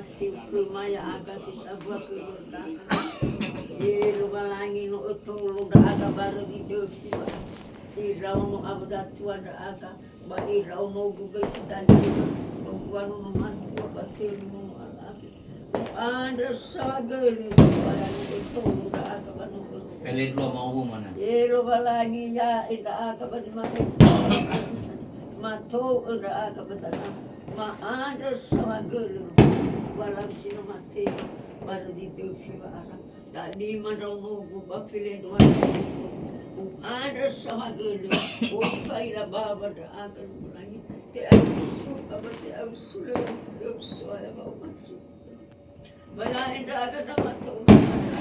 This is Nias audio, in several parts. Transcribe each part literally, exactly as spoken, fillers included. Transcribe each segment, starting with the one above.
Si khöma ya'aga si sambua khö Yordana. Ye Lowalangi, no ötolo ndra'aga barö zi döfi. Iraono awö zatua ndra'aga, ba iraono-Gu göi si dalima, ba U'anuno matua ba tölu nono alawe. U'andrö saohagölö, So'aya, no ötolo ndra'aga ba no ötolo. Felendrua ma'uwu mana. Ye Lowalangi, ya'e ndra'aga ba zi mane. Matou'ö ndra'aga ba dana. Ma'andrö saohagölö, wa lau si no mate, barö zi döfi wa'ara. Dalima ndraono-Gu ba felendrua ndra'aga. U'andrö saohagölö, oi fa'ila bawa ndra'aga Lowalangi. Te'ai usu'a ba te'ai usulö khöu So'aya ba omasi. Ba ya'e ndra'aga na matou ndra'aga.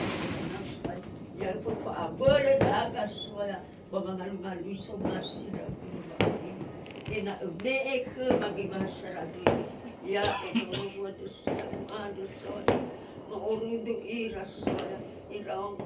Ya fa'abölö ndra'aga So'aya. Ba mangalungalui somasi ndra'ugö ba ami. Ena'ö me'e khöma göi ba hasara dödö. Ya'e no Lowalangi So'aya, u'andrö So'aya. No orudu ira So'aya, iraono,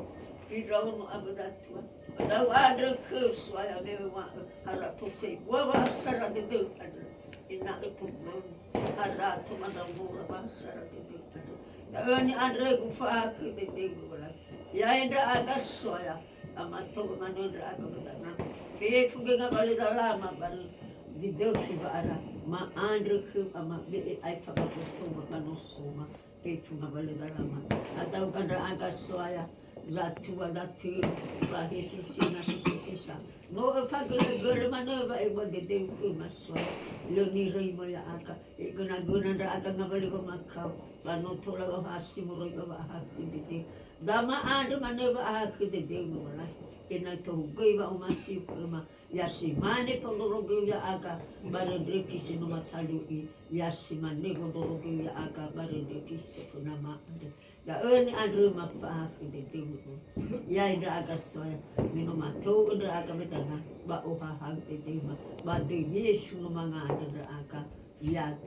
iraono awö zatua. Ba da'ö u'andrö khöu So'aya, me wa'ö harato sebua ba hasara dödö andrö. Ena'ö tobali harato mandragora ba hasara dödö andrö. Da'ö ni'andrögu fa'ahakhö dödöu Lowalangi. Ya'e ndra'aga So'aya, amato'ö manö ndra'aga ba dana. Fefu göi ngawalö zalama barö zi döfi wa'ara, ma'andrö khöu Ama, be'e aefa ba gotoma ba nosoma. Fefu ngawalö zalama. Ada'ö ndra'aga So'aya, zatua zatölu, ba hesesena sesesesa. No öfagölögölö manö wa'ebua dödöu khöma So'aya. Lö niröi-Mö ya'aga. Egönagöna ndra'aga ngawalö wamakao, ba no tola wa'ohasi moroi ba wa'ahakhö dödöu. Ba ma'andrö manö wa'ahakhö dödöu Lowalangi. Ena'ö tohugöi wa'omasiu khöma, ya si mane fondrorogöu ya'aga ba röndröfi si no matalu'i, ya si mane wondrorogöu ya'aga ba röndröfi si föna ma'andrö. Da'ö ni'andröma fa'ahakhö dödöu. Ya'e ndra'aga So'aya, me no matou'ö ndra'aga ba dana, ba ohahau dödöma, ba döi Yesu no mangandrö ndra'aga. Ya'e.